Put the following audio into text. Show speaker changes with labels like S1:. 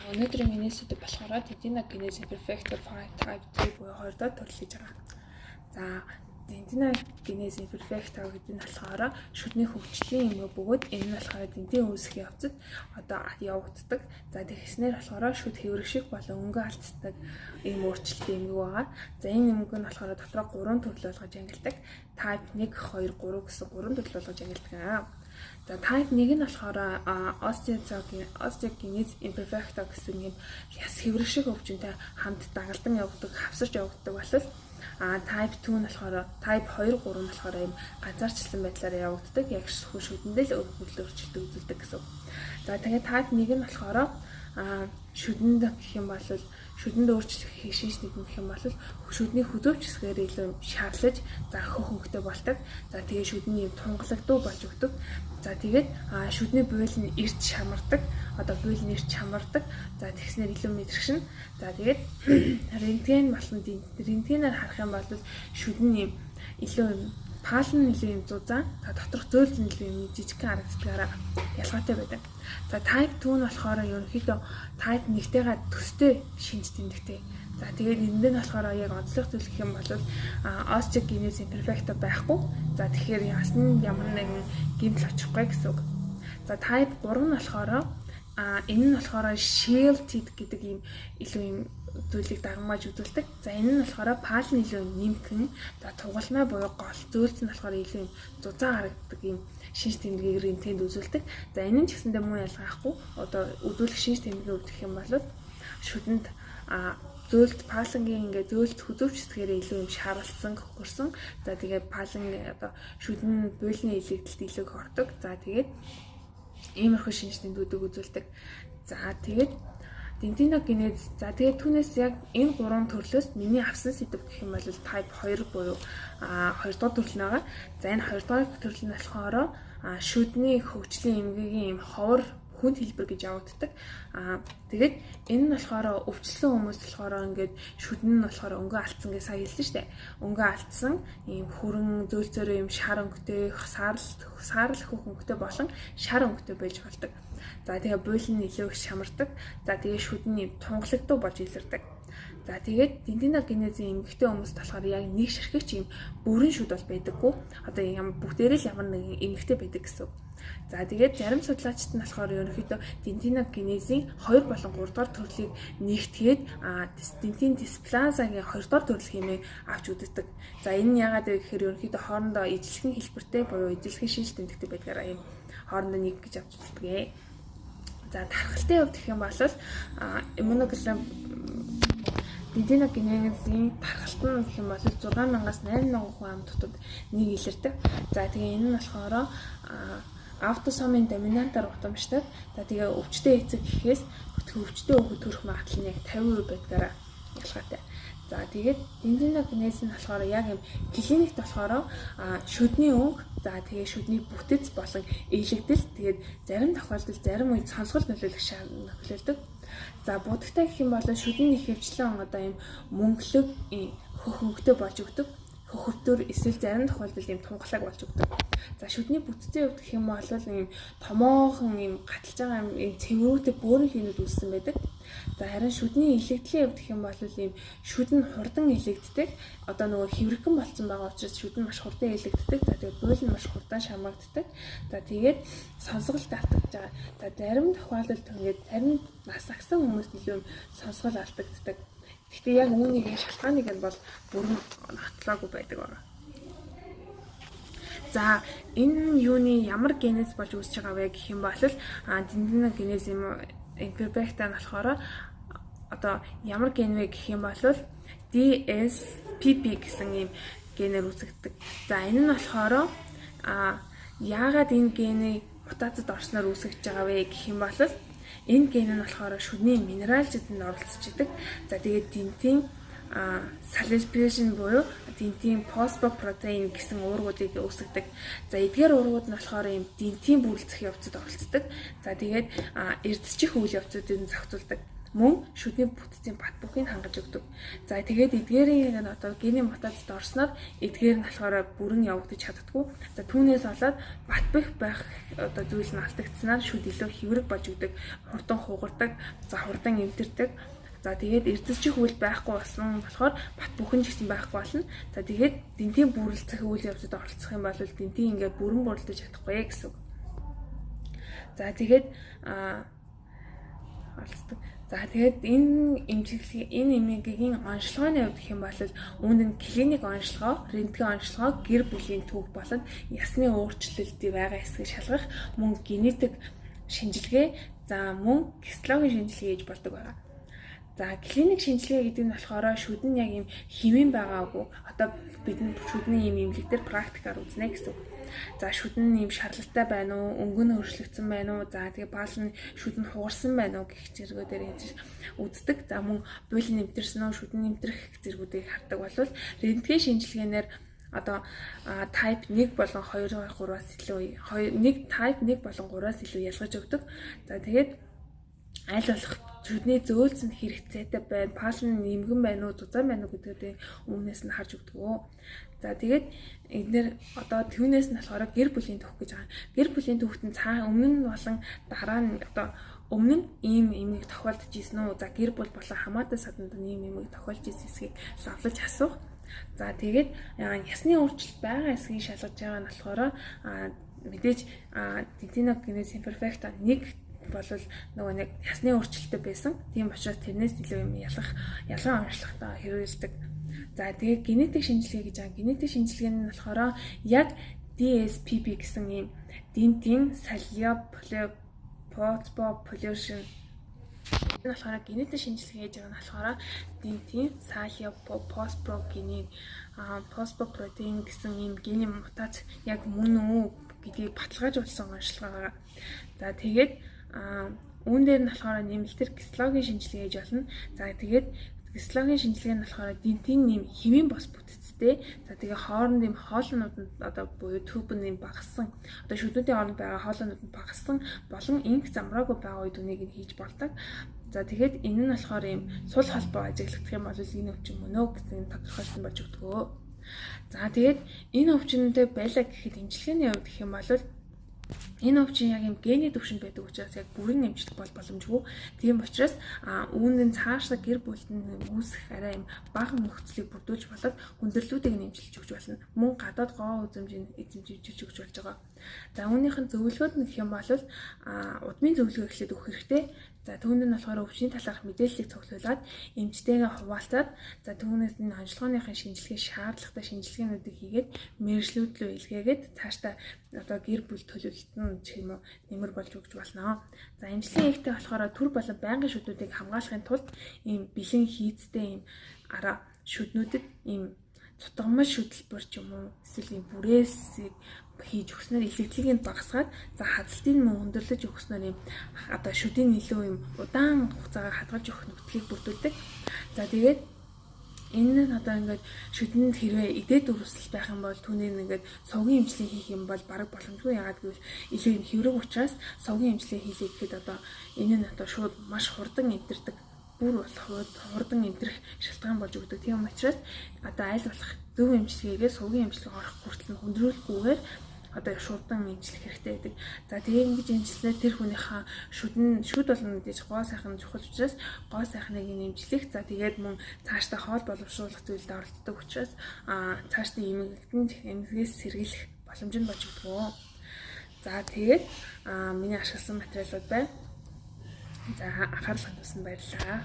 S1: Өнөөдрийн миний сэдэв болохоор Dentinogenesis Imperfecta Type 2 буюу 2 дахь төрөл гэж байгаа. За, Dentinogenesis Imperfecta гэдэг нь болохоор шүдний хөгжлийн эмгэг бөгөөд энэ нь болохоор дентийн үүсэх явцад одоо явагддаг. За, тэгснээр болохоор шүд хэврэх шиг болон өнгө алддаг ийм өөрчлөлтийн эмгэг байгаа. За, энэ эмгэг нь болохоор дотроо 3 төрөл болгож ангилдаг. Type 1, 2, 3 гэсэн 3 төрөл болгож ангилдаг. За, type 1 нь болохоор osteogenesis imperfecta гэсэн юм яс хэврэх шиг өвчнөд хамт дагалдан явагддаг, хавсарч явагддаг болол type 2 нь болохоор, type 2 3 нь болохоор ийм ганцаарчилсан байдлаар явагддаг. Яг шүдэндээ л өөрчлөлт үзүүлдэг гэсэн. За, тэгээд type 1 нь болохоор шүдэнд гэх юм бол, шүдэнд өөрчлөх шинж тэмдэг гэх юм бол шүдний хүзүүвч хэсгээр илүү шарлаж, за, хөх өнгөтэй болдог. За, тэгээд шүдний юм тунгалагдуу болж өгдөг. За, тэгээд шүдний буйл нь эрт шамардаг. Одоо буйл нь эрт шамардаг. За, тэгснээр илүү мэдрэгшин. За, тэгээд рентген болон рентгенээр харах юм бол шүдний юм илүү юм паал нь илүү юм зузаан, за, доторх зөөл зэн илүү юм жижигхэн харагддгаараа ялгаатай байдаг. За, type 2 нь болохоор ерөнхийдөө type 1-тэйгээ төстэй шинж тэмдэгтэй. За, тэгээд энэ нь болохоор яг онцлог зүйл гэх юм бол osteogenesis imperfecta байхгүй. За, тэгэхээр ясны ямар нэгэн гэмтэл очихгүй гэсэн үг. За, type 3 нь болохоор энэ нь болохоор shield teeth гэдэг ийм илүү юм зүйлийг дагамгааж үзүүлдэг. За, энэ нь болохоор паал нь илүү нимгэн, за, тугалмай буюу гол зөөлц нь болохоор илүү юм зузаан харагддаг ийм шинж тэмдгийг рентгенд үзүүлдэг. За, энэ нь ч гэсэндээ муу ялгаахгүй. Одоо үзүүлэх шинж тэмдгийг өгөх юм бол шүдэнд зөөлт паалангийн ингээ зөөлт хүзүүвч хэсгээрээ илүү юм шарлсан, хөхөрсөн. За, тэгээд паалан одоо шүдэн буйлны илэгдэлт илүү их ордог. За, тэгээд иймэрхүү шинж тэмдгүүдийг үзүүлдэг. За, тэгээд dentinogenesis, за, тэгээд түүнээс яг энэ гурван төрлөөс миний авсан сэдэв гэх юм бол type 2 буюу 2 дугаар төрөл нь байгаа. За, энэ 2 дугаар төрөл нь болохоор шүдний хөгжлийн эмгэгийн юм ховор хүнд хэлбэр гэж явагддаг. Тэгээд энэ нь болохоор өвчлсөн хүмүүс болохоор ингээд шүдэн нь болохоор өнгө алдсан гэж сая хэлсэн шүү дээ. Өнгө алдсан, ийм хүрэн зөөлцөөрөө ийм шар өнгөтэй, саарал саарал хөх өнгөтэй болон шар өнгөтэй байж болдог. За, тэгээ буйл нь илүү их шамардаг. За, тэгээ шүдэн нь тунгалагдуу болж илэрдэг. За, тэгээд dentinogenesis эмгэгтэй хүмүүст болохоор яг нэг ширхэгч ийм бүрэн шүд бол байдаггүй. Одоо юм бүгдээрээ л ямар нэгэн эмгэгтэй байдаг гэсэн үг. За, тэгээд зарим судлаачид нь болохоор ерөнхийдөө dentinogenesis-ийн 2 болон 3 дугаар төрлийг нэгтгээд dentine dysplasia-гийн 2 дугаар төрөл хэмээн авч үздэг. За, энэ нь яагаад вэ гэхээр ерөнхийдөө хоорондоо ижилхэн хэлбэртэй буюу ижилхэн шинж тэмдэгтэй байдгаараа ийм хоорондоо нэг гэж авч үздэг. За, тархалтын хувьд гэх юм бол иммуноглобулин dentinogenesis-ийн тархалт нь гэх юм бол 6000-аас 8000 хүн ам дотод нэг илэрдэг. За, тэгээ энэ нь болохоор аутосомын доминантаар утамжтай. За, тэгээ өвчтөй эцэг гэхээс өвчтөй хүүхэд төрөх магадлал нь яг 50% байдгаараа ялгаатай. За, тэгээд dentinogenesis нь болохоор яг юм клиникт болохоор шүдний өнгө, за, тэгээ шүдний бүтэц болон илэгдэл, тэгээд зарим тохиолдолд зарим үед сонсгол нөлөөлөх нөлөөлдөг. За, будагтай гэх юм бол шүдэн ихэвчлэн одоо юм мөнгөлөг хөх өнгөтэй болж өгдөг, хөхөвтөр эсвэл зарим тохиолдолд ийм тунгалаг болж өгдөг. За, шүдний бүтцийн хувьд гэх юм бол ийм томоохон ийм гаталж байгаа ийм цэврүүтэй бөөрийн хийнүүд үүссэн байдаг. За, харин шүдний илэгдлийн хувьд гэх юм бол ийм шүд нь хурдан илэгддэг. Одоо нөгөө хэврэхэн болцсон байгаа учраас шүд нь маш хурдан илэгддэг. За, тэгээд буйл нь маш хурдан шамагддаг. За, тэгээд сонсголт алдагдж байгаа. За, зарим тохиолдолд ингээд зарим нас агсан хүмүүст илүү сонсгол алдагддаг. Гэхдээ яг үүнийг шалтгааныг нь бол бүрэн нотлоогүй байдаг байна. За, энэ юуны ямар генез болж үүсэж байгаа вэ гэх юм бол dentinogenesis imperfecta нь болохоор одоо ямар ген вэ гэх юм бол DSPP гэсэн ийм генээр үүсгдэг. За, энэ нь болохоор яагаад энэ гений мутацид орсноор үүсгэж байгаа вэ гэх юм бол энэ ген нь болохоор шүдний минералжидэнд оролцож идэг. За, тэгээд дентин salivation буюу дентин фосфопротеин гэсэн уургуудыг үүсгэдэг. За, эдгээр уургууд нь болохоор ийм дентин бүрэлдэх явцад оролцдог. За, тэгээд эрдэсчих үйл явцуудыг зохицуулдаг. Мөн шүдний бүтцийн бат бөхийг хангаж өгдөг. За тэгээд эдгээрийн яг одоо гений мутацид орсноор эдгээр нь болохоор бүрэн явагдаж чаддаггүй. За түүнээс болоод бат бөх байх одоо зүйл нь алдагдсанаар шүд илүү хэврэг болж өгдөг, хурдан хугардаг, за хурдан эмтэрдэг. За тэгээд эрдэсчих үйл байхгүй болсон болохоор бат бүхэн ч гэсэн байхгүй болно. За тэгээд дэнтийн бүрэлдэх үйл явцад оролцох юм бол дэнтийн ингээд бүрэн бүрэлдэж чадахгүй гэсэн үг. За тэгээд оролцдог. За тэгээд энэ эмчилгээ, энэ эмгэгийн онцлогооны хувьд гэх юм бол үүнд нь клиник онцлогоо, рентген онцлогоо, гэр бүлийн түүх болон ясны өөрчлөлт байгаа эсэхийг шалгах, мөн генетик шинжилгээ, за мөн гистологийн шинжилгээ хийж болдог байгаа. За клиник шинжилгээ гэдэг нь болохоор шүд нь яг юм хэвэн байгаагүй. Одоо бидний шүдний юм эмнэлэг дээр практикаар үзнэ гэсэн үг. За шүд нь юм шарлалтай байна уу, өнгө нь өөрчлөгдсөн байна уу, за тэгээ баал нь шүд нь хугарсан байна уу гэх зэргүүдээр хийж үздэг. За мөн буйл нэмтэрсэн үү, шүд нь нэмтрэх зэргүүдийг хардаг болвол рентген шинжилгээнээр одоо type 1 болон 2 3-аас илүү 2 1 type 1 болон 3-аас илүү ялгаж өгдөг. За тэгээд аль болох шүдний зөөлсөн хэрэгцээтэй байна, паал нь нэмгэн байна уу, зузаан байна уу гэдгийг үүнээс нь харж өгдөг. За тэгээд эднэр одоо түүнээс нь болохоор гэр бүлийн түүх гэж байгаа. Гэр бүлийн түүхт нь цаа өмнө нь болон дараа нь одоо өмнө нь ийм эмийг тохиолдож исэн үү? За гэр бүл болон хамаатай саданд ийм эмийг тохиолж исэн эсхийг лавлаж асуух. За тэгээд ясны өөрчлөлт байгаа эсхийг шалгаж байгаа нь болохоор мэдээж dentinogenesis imperfecta 1 болол нөгөө нэг ясны өөрчлөлттэй байсан. Тийм учраас тэрнээс илүү юм ялгах ялгаан онцлогтой хэрэглэдэг. За тэгээ генетик шинжилгээ гэж байгаа. Генетик шинжилгээ нь болохоор яг DSPP гэсэн ийм dentin saliva pollution. Энэ болохоор генетик шинжилгээ хийж байгаа нь болохоор dentin saliva phosphogene phosphoprotein гэсэн ийм гений мутац яг мөн үү гэдгийг баталгаажуулсан онцлогоо байгаа. За тэгээд үүн дээр нь болохоор нэмэлтээр гистологийн шинжилгээ хийж болно. За тэгээд гистологийн шинжилгээ нь болохоор дентин нэм хэвийн бос бүтцтэй. За тэгээ хооронд юм хоолнууд нь одоо буюу туб нь багассан. Одоо шүднүүдийн хооронд байгаа хоолнууд нь багассан болон инх замраагүй байгаа үед үнийг нь хийж болдог. За тэгээд энэ нь болохоор ийм сул холбоо ажиглагдах юм бол энэ өвчин мөн үү гэсэн тодорхойлсон болж өгдөг. За тэгээд энэ өвчнөдөө байлаа гэхэд эмчилгээний хувьд гэх юм бол энэ өвчин яг юм гений төвшөнд байдаг учраас яг бүрэн эмчлэх бол боломжгүй. Тийм учраас үүнд нь цаашдаа гэр бүлд нь үүсэх арай юм бага нөхцөлийг бүрдүүлж болоод хүндрэлүүдийг нь эмчилж өгч болно. Мөн гадаад гоо үзэмжийг эзэмжиж өгч болж байгаа. За үүнийх нь зөвлөгөөд нь гэх юм бол удмын зөвлөгөө эхлээд өгөх хэрэгтэй. За түүнд нь болохоор өвчний талаарх мэдээллийг цуглуулад эмчтэйгээ хуваалцаад, за түүнээс энэ онцлогооныхын шинжилгээ шаардлагатай шинжилгээнүүдийг хийгээд мэргэжлүүд рүү илгээгээд цаашдаа одоо гэр бүл төлөвлөлт нь ч юм уу нэмэр болж өгч болно. За эмчилгээ ихтэй болохоор түр болон байнгын шүднүүдийг хамгаалахын тулд ийм бэлэн хийцтэй ийм араа шүднүүдэд ийм цутгамал шүдэлбэр ч юм уу эсвэл ийм бүрээсийг хийж өгснөөр илэгдлийг нь багасгаад, за хазалтыг мөн өндөрлөж өгснөөр ийм одоо шүдийн илүү ийм удаан хугацаагаар хадгалж өгөх нөхцөлийг бүрдүүлдэг. За тэгээд энэ нь одоо ингээд шүдэнд хэрвээ идээд өрсөл байх юм бол түүнийг ингээд сувгийн эмчилгээ хийх юм бол бараг боломжгүй. Яагаад гэвэл илүү юм хэврэг учраас сувгийн эмчилгээ хийлээ гэхэд одоо энэ нь одоо шууд маш хурдан эмтэрдэг, бүр болох хурдан эмтрэх шалтгаан болж өгдөг. Тийм учраас одоо аль болох зөв эмчилгээгээ сувгийн эмчилгээ орох хүртэл нь хүндрүүлэхгүйгээр одоо шуудан эмчлэх хэрэгтэй байдаг. За тэгээ ингэж эмчлэнээр тэр хүнийхээ шүдэн шүд болно мэдээж гоо сайхан чухал учраас гоо сайхныг эмчлэх. За тэгээд мөн цаашдаа хоол боловсруулах зүйлд оролцдог учраас цаашдаа эмгэгдэн эмгээс сэргийлэх боломж нь болж өгдөг. За тэгээд миний ашигласан материалууд байна. За анхаарал хандуулсан баярлалаа.